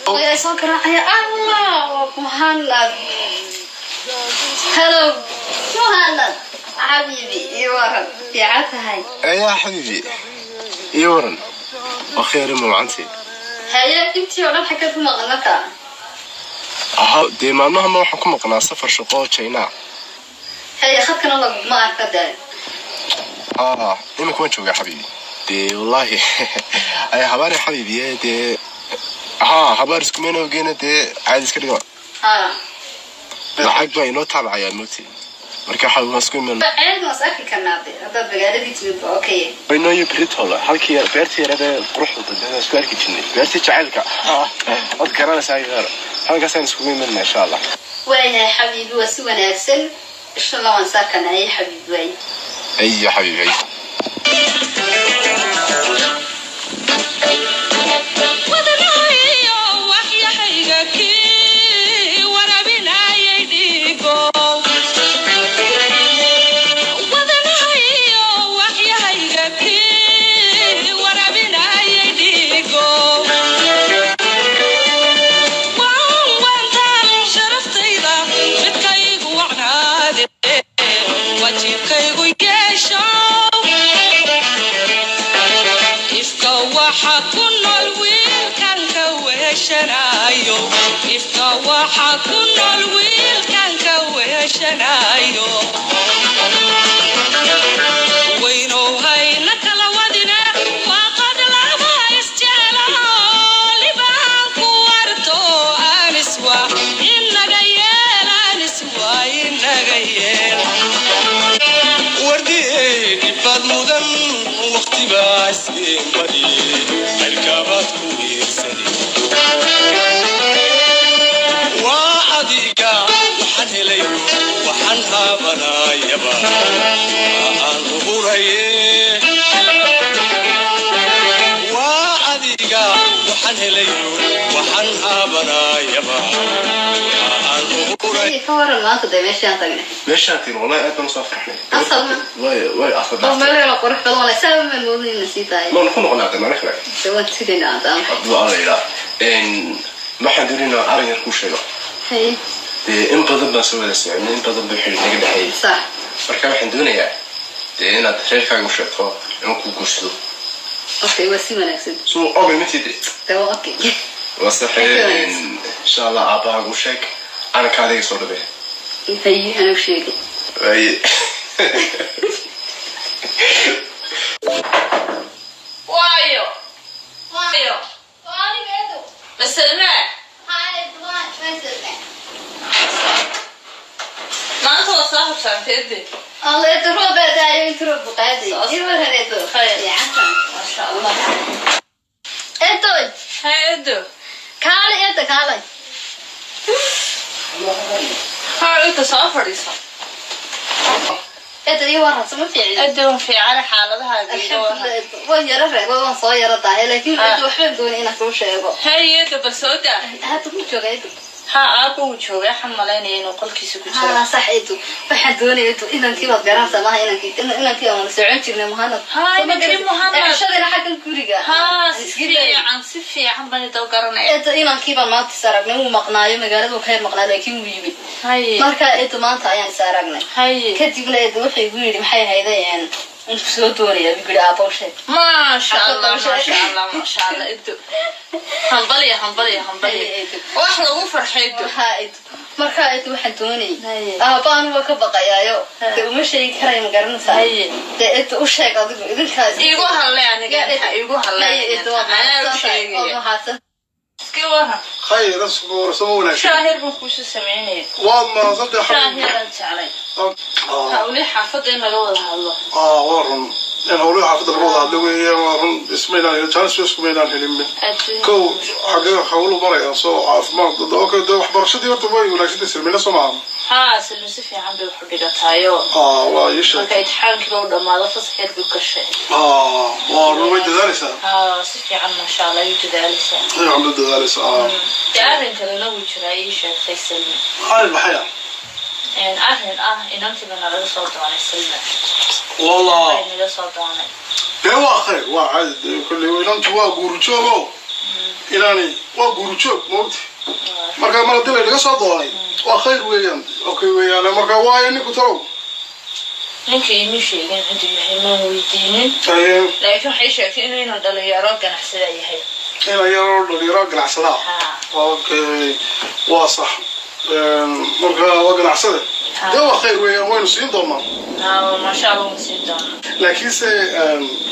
Ayaa soo garaacaya. Allah, Muhanad. Hello, Muhanad xabiibi, iyo waran? Fiican tahay? Ayaa xabiibi, iyo waran? Waa khayr, ma macanti? Haye, intii oo dhan xaggeed ku maqan markaa? Aha, dee maalmaha waxaan ku maqnaa safar shaqo oo China. Haye, khadkana laguma arka dee. Ah, iminka waan joogaa, xabiibi. Dee wallaahi ayaa habaari, xabiibi. Dee ha habaar iskumena ogeena, dee caadi iska dhigo. Lacag baa inoo taabacayaa moogti, marka xabiibi waan isku iman. Ceed waan is arki karnaa dee haddaad magaaladii timid ba, okay. Inooyo beritoola halkii beertii yarada quruxda badneed aan isku arki jirnay, beertii jacaylka, waad garanaysaa gaar, halkaasaan iskugu imanna, insha Allah. Waayahay xabiibi, waa si wanaagsan. Insha Allah waan is arkanaa. Haye xabiibi, waay. Ayo xabiibi, ayo. Wadanahayo waxyahayga kii warabinayay dhiigo, wadanahayo waxyahayga kii warabinayay dhiigo, waan waantaan sharaftayda midkaygu wacnaade wajiibkaygu yeesho. Ifka waxa ku nool wiilkan ka weheshanayo, ifka waxa ku nool wiilkan ka weheshanayo, weynow hayna kala wadina, waa qad laba isjecelo, libaan ku warto aniswa inaga yeel, aniswa inaga yeel. Wardiyey dhibaad mudan, waqtibaa iskiinbadi, cirkabaad ku wiirsani. Waa adiga waxaan helay, waxaan haabanayaba aan huraye. Waa adiga waxaan helay, waxaan haabanayaba aan huray. Haye, ka waran maanta dee meeshaan tagnay? Meeshaan tin wallahi aad baan usoo farxnay. Asal ma? Way asal. Oo meel yaro qurux badan walay, saa ma moodin ina sii tahay. Maanu ku noqonaa dee maalin kale. Dee waan tegaynaa haddana. Hadduu Alla ilaa waxaan doonaynaa arrin yar kuu sheego. Haye. Dee in badan baan soo wada soconay, in badan buu xidhi naga dhexeeyey. Marka waxaan doonayaa dee inaad reerkaaga u sheegto inuu ku guursado. Okay, waa si wanaagsan. Suu ogay matide? Dee waa okay. Waa saxee, insha Allah aabbahaaga u sheeg, anaka adiga soo dhabe. Haye, anuu sheegay. Waaye. Waayo waayo, masalmaa maanta waa soo habsaanteede. Allah, eedo, roob baa daayo, inta roob qaaday. Ii waran, eedo? Khayr. Fiican. Maasha Allah. Eedoy. Hay, edo. Kaalay, eedo, kaalay. Ha, inta soo fadhiiso. Eedo, ii waran? Sama fiicin? Edo, fiican, xaaladahaaga iga waran. Alxamdulillah, eedo. Waan yara reebo, waan soo yara dahay, laakiin eedo, waxbaan doonay inaan kuu sheego. Hay edo, bal soo daa. Hadda ku jooga, eedo? Ha, aabba wuu joogay, waxaan malaynaya inuu qolkiisa ku jiro. Ha, sax. Eedo, waxaan doonaya, eedo, inankii baad garanaysaa maaha? Inankii aan socon jirnay, Muhanad. Ha, inankii Muhanad. Cishadina xaggan guriga. Ha, si fiican, si fiican baan idoo garanaya. Eedo, inankii baan maanta is aragnay. Wuu maqnaayo, magaaladu ka yar maqnaa, laakiin wuu yimid. Haye. Marka eedo, maanta ayaan is aragnay. Haye. Kadibna eedo, wuxuu igu yidhi, maxay ahaydeen, intuu soo doonaya buu yidhi, aabba u sheeg. Maasha Allah, maasha Allah, maasha Allah, edo, hambalya, hambalya, hambalya. Wax lagu farxay, edo. Ha eedo, marka eedo, waxaan doonayay Haye. aabba anu waa ka baqayaayo, dee uma sheegi karayo, ma garanaysaa? Haye. Dee eedo, u sheeg adigu idinkaas. Iigu halle aniga, iigu halle. Haye eedo, waad anaa u mahadsan tahay, waad sheegaya. mahadsan. Iska waran? Khayr, asku soo wanaagsan. Shaahir baan kuusoo sameynaya. Waad mahadsantahay, xabiibi. Shaahiraan jeclay hawli xaafadda in laga wada hadlo. Ah, waa run in howlaha xaafadda laga wada hadlo weeyaan, waa run. Ismaynaan jaanis iskumaynaan helin. Kow, xagee hawlu marayaan? Soo caafimaad, okay. Dee waxbarashadii horta way wanaagsantay, Silmina, soo maaha? Haa, Silmi si fiican bay wax u dhigataayo. Ah, waa ii sheeg. Marka imtixaankiiba u dhammaado, fasax yar buu gashay. Ah, waa run, way dadaalaysaa. Haa, si fiican, maasha Allah, ayuu dadaalaysaa. Si fiican bay dadaalaysaa, ah. Dee arrin kalena wuu jiraa, ii sheegtay Silmi. Arrin maxay ah? Arrin ah inantiiba nalaga soo doonay, Silmi. Wallah. Bay naga soo doonay. Dee waa khayr, waa caadi. Dee kolley inantu waa guurjoogo. Inaanay waa gurujoog moogta. Marka mar haddii laynaga soo doonay waa khayr weeyaan, okay weeyaan. Marka waayo ninku talow? Ninka iima sheegin ciduu yahay, maan weydiinin, laakiin waxay sheegtay inuu inan dhalinyaro ganacsada yahay. Ina yaroo dhalinyaro ganacsadaa. Okay, waa sax. Marka waa ganacsade dee, waa khayr weeyaan, waynu siin doonaa. Ha, maasha Allah, waan siin doonaa. Laakiinse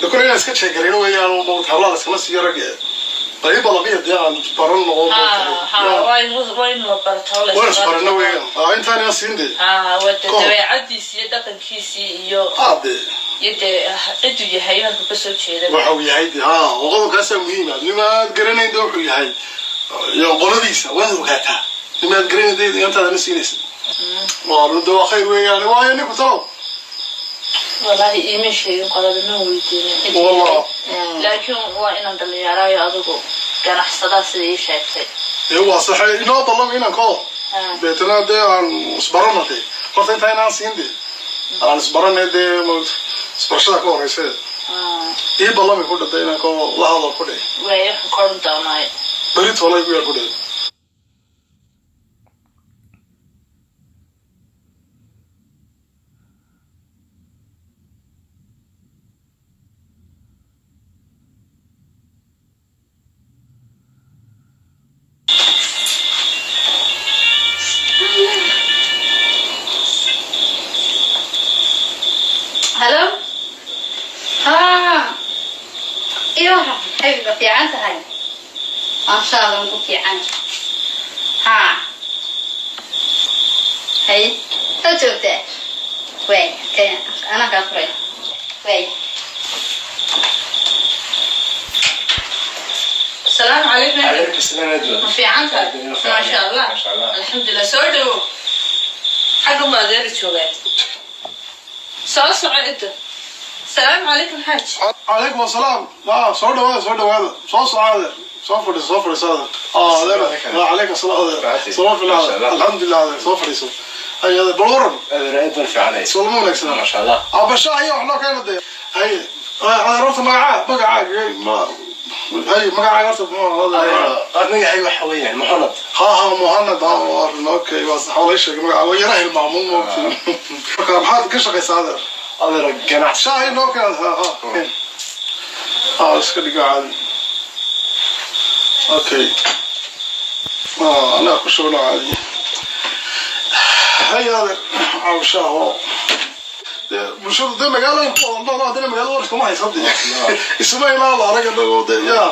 de kole inaan iska jeegarayno weeyaan, moogta, hablaha laskama siiyo rag balamiya dee aan baran noqon. Ha ha, waa in la barto la Waan isbarano weeyaan. Intaan inaan siin dee. Ha, waa de dabeecadiisi iyo dhaqankiisii iyo dee iyo dee ciduu yahay, halka kasoo jeeda. Waxa uu yahay de, ha, oo qodobkaasaa muhiim ah. Nimaad garanayn de wuxuu yahay iyo qoladiisa waad ogaataa. Nimaad garanayn de intaada ma siinaysa. Waa de waa khayr weeyaan. Waayo ninku talow? Wallaahi iima sheegin qolada, ma weydiinin ciduu Wallah. yahay, laakiin waa inaan dhalinyaraayo adigu ganacsadaa sida ii sheegtay. Dee waa saxe, inoo ballam inanko. Deetana dee aan isbarano dee horta, intaa inaan siin dee aan isbarane dee, maogta, isbarashada ka horeysa. Ii ballami ku dhada inanko, la hadal ku dhe. Waay, waxaan ka odhan doonaa Beri toolay ku yar ku dhe. Halo, ha, iyo xabiiba, fiican tahay? Maasha Allah, ku fiican. Ha, hay, soo joogtaa? Way kay, anaa kaa furay. Way. Asalaamu calaykum. Calaykum asalaam, Najwa. Ma fiican tahay? Maasha Allah. Maasha Allah. Alxamdulilah. Soo dhawo, xagga ma adeer joogaan? Soo soco inta. Asalaamu calaykum, xaaj. Calaykum asalaam. Soo dhawaada, soo dhawaada, soo soco adeer, soo fadhiiso, soo fadhiiso adeer. Adeer, calaykum asalaam adeer, soo filan. Alxamdulilah adeer, soo fadhiiso. Hay adeer, bal waran. Adeer, aad baan fiicanay. Soolma wanaagsanaa? Maasha Allah. Abasha ayaa wax noo keena dee. Hay adeer, horta magacaa, magacaaga ma hay, magacaaga horta Adeer, magacayga waxa weeyaan Muxanad. Ha ha, Muhanad. Ha, waa arrin. Okay, waa sax, waa la sheegay magaca, waa yara hilmaamuun moogti. Marka maxaad ka shaqaysaa adeer? Adeer, ganacsi. Shaahi noo keen. Ha ha, ha, iska dhigo caadi. Okay, anaa ku shubno caadi. Hay adeer, caaw shaaho. Dee bulshadu dee magaalooyin ku wada nool, haddana magaalada warka ma haysan dee, isuma ilaala arag anagoo dee yaa.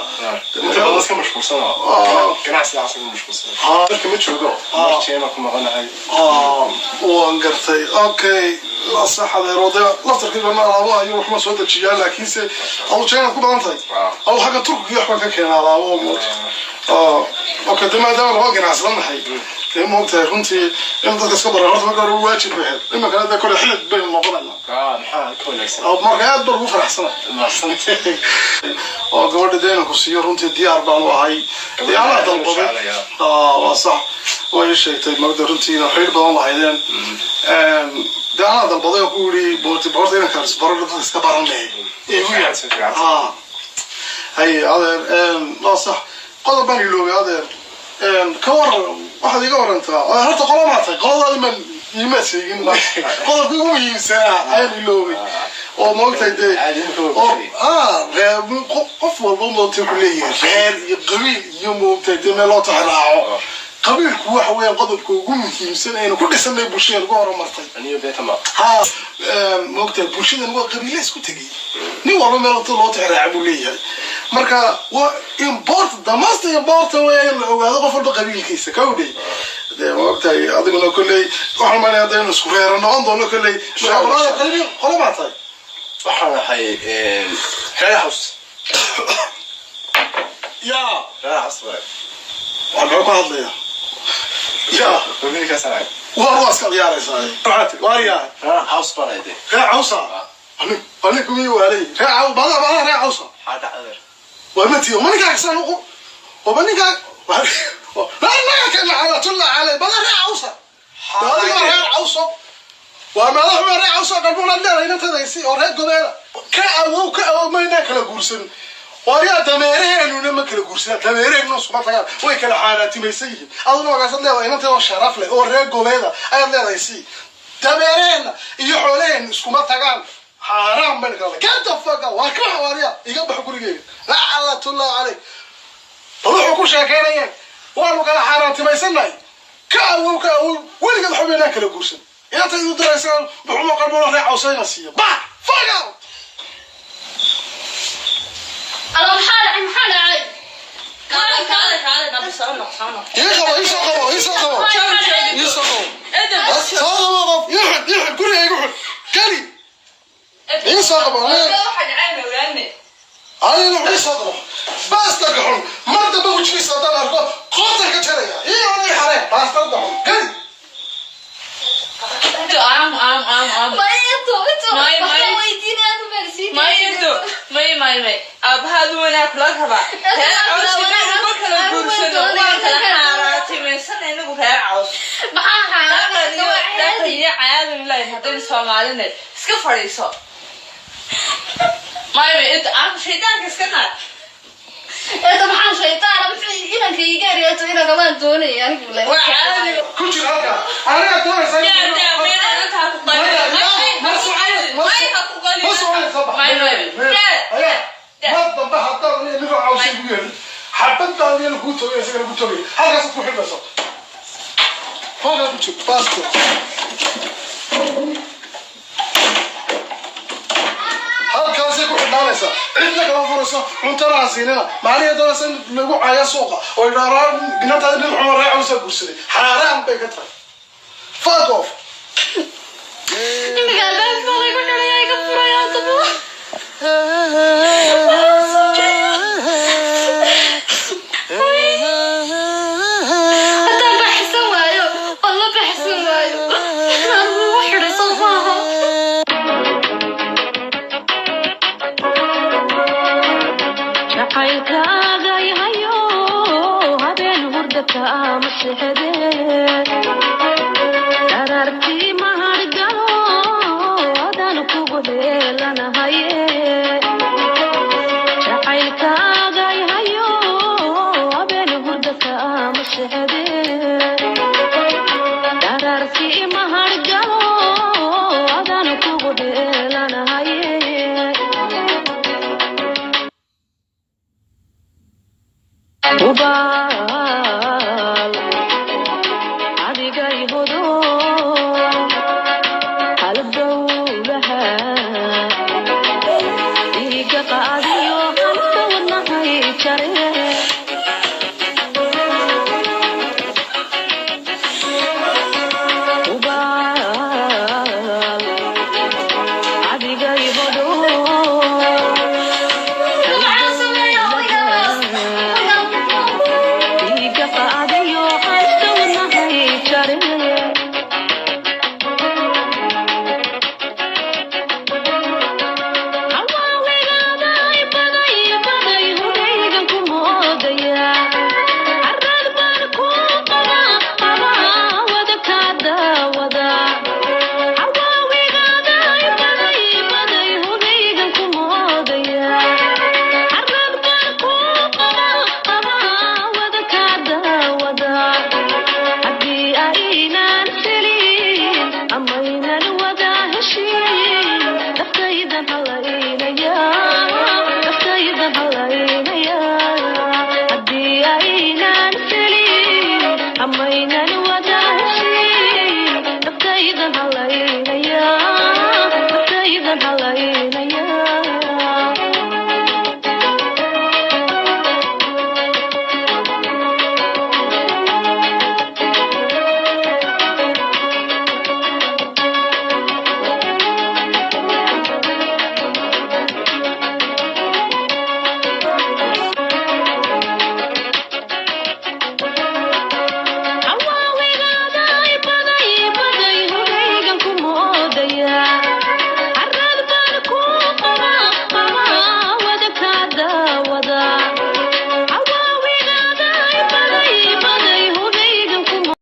Inta badan iska mashquulsan oo ganacsiga asaga mashquulsan. Dalka ma joogo. Marjeena ku maqanahay. Waan gartay. Okay, waa sax adeer, oo dee laftarkiiba ma alaabaha iyo waxma soo dejiyaa, laakiinse adu Chinaad ku badan tahay. Adu xagga Turkiga waxbaan ka keena alaabo moogta. Okay, dee maadaama laba ganacsadanahay dee, moogtahay, runtii in dadka iska bara horta marka hore waajib bay ahayd, iminkana dee kole xilid baynu noqonaynaa. Maxaa ka wanaagsan? Marka aad baan ugu faraxsanahay Mahadsantahay. oo gabadha dee inaan ku siiyo runtii diyaar baan u ahay dee, anaa dalbaday. Waa sax, way ii sheegtay magda runtii inaa xiriir badan lahaydeen. Dee anaa dalbaday oo ku yidhi boorti horta inankaan isbaro, dadka iska baran lehe igu Fiican, si fiican. Ha, hay adeer, waa sax. Qodob baan iloobay adeer, ka waran, waxaad iga warantaa horta qola maa tahay? Qoladaadi maan iimaad sheegin. Qodobka ugu muhiimsanaa ayaan iloobay oo maogtahay dee Caadi ma oo reer, qof walba moogtay wuxuu leeyahay reer iyo qabiil iyo moogtahay dee meel loo tixraaco. Qabiilku waxa weeyaan qodobka ugu muhiimsan aynu ku dhisanay bulshada ku horumartay. Aniyo beetama. Ha, moogtahay, bulshadan waa qabiile isku tegay, nin walba meel inta loo tixraaca buu leeyahay. Marka waa important, the most important weya in la ogaado qof walba qabiilkiisa kawdhay dee. Maogtahay, adiguna kolley waxaan maynaya hadda inu isku reero noqon doono kolley. Marka qabiil qola baa tahay? Waxaan ahay reer house. Yaa? Reer house waay. Waa muxuu ka hadlaya yaa? Qabiilkaas ahay. Waa iska ciyaaraysaa, maxaa tiri? Waa yaa? Reer house baan ahay dee. Reer cawsa ani kumii waalay reer caw bada bada reer cawsa. Maxaa dhacay, adeer? Waa mati ma ninkaa kasaan uqu oo ninkaa lacnatulla calay bada reer cawsa, adiga reer cawso waa madaxuma reer cawso qalbuuna leedahay inantadaysi oo reer gobeela ka awow, ka awow maynaa kala guursan. Waaryaa dameeraheenuna ma kala guursadaan, dameeraheenuna iskuma tagaan, way kala xaaraatimaysan yihiin. Aduna wagaasaad leedahay inanteedoo sharaf leh oo reer gobeeda ayaad leedahay. Si dameeraheenna iyo xoolaheenna iskuma tagaan, xaaraan bayna kala. Get the fuck out! Waa ka waaryaa, iga bax gurigeyga, lacalatullahi calayk. Bal wuxuu ku sheekeynayeen waanu kala xaaraantimaysannahay. Ka awow, ka awow, weligeed waxba inaan kala guursan. Inanta idu diraysaan buxumo qalboona reer cawsayna siiya. Bax, fuck out! Alla, maxaa dhacay? Maxaa dhacay? Kaale, kaale, kaale, nabbi, soo noq, soo noq. Ii qabo, ii soo qabo, ii soo qabo. Joog, joog. Ii soo qabo. Edo. Soo qabo qof, ii xidh, ii xidh, guriga igu xidh, geli, ii soo qabo. Waxa dhacay ogaane. Aniga ii soo qabo baastarka xun. Mar dambe wejigiisa haddaan arko, qoortan ka jaraya. Ii ii xaree baastarka xun, geli. Edo, aam, aam, aam, aam. May, edo, edo. May, may. Waxaan weydiinaya adu meel sii. May, edo, may, may, may, aabbahaadu wanaag kula rabaa. Reer caws inagu ma kala guursano, waan kala xaaraatimaysan inagu reer caws. Maxaa Dhaqan iyo xaaraan? dhaqan iyo caadam lahayn haddaynu Soomaalina. Iska fadhiiso. May, may, edo, aam, shaydaanka iska naar. Edo, maxaa shaytaana? Muxuu inanka iiga eryeeto? Inanka maan doonaya anigu le. Waa caadi. Ku jir halka aniga doonaysa. Yaa daa meel inta ha ku qalin. May, may, may, ha ku qalin. Ma soconaysa, bax. May, may, Aya, mar dambe haddaan aniga nin cawsay ku yeelin, xabad baan aniga kuu togay, isagana ku togay. Halkaasaad ku xidhayso, halkaa ku jir baasto. Halkaasay ku xidhnaanaysaa, cidna kama furayso, cuntana ha siinina. Macnihi doonaysa in lagu caayo suuqa oo idhaaraan inantaada nin xumo ree cawsaa guursaday, xaaraan bay ka tahay. Fuck off! Imika albaabka baa laygu xidhaya, iga furaya hadaba. Haddaan baxsan waayo oo la baxsan waayo, anigu ugu xidhay soo maaha. Jacaylkaaga yahayo habeen hurdaka ama sexde, darartii mahadgalo adaan kugu heelanahaye. Jacaylkaaga yahayo habeen hurdaka ama sexde, darartii mahadgalo adaan kugu heelanahaye. Ubax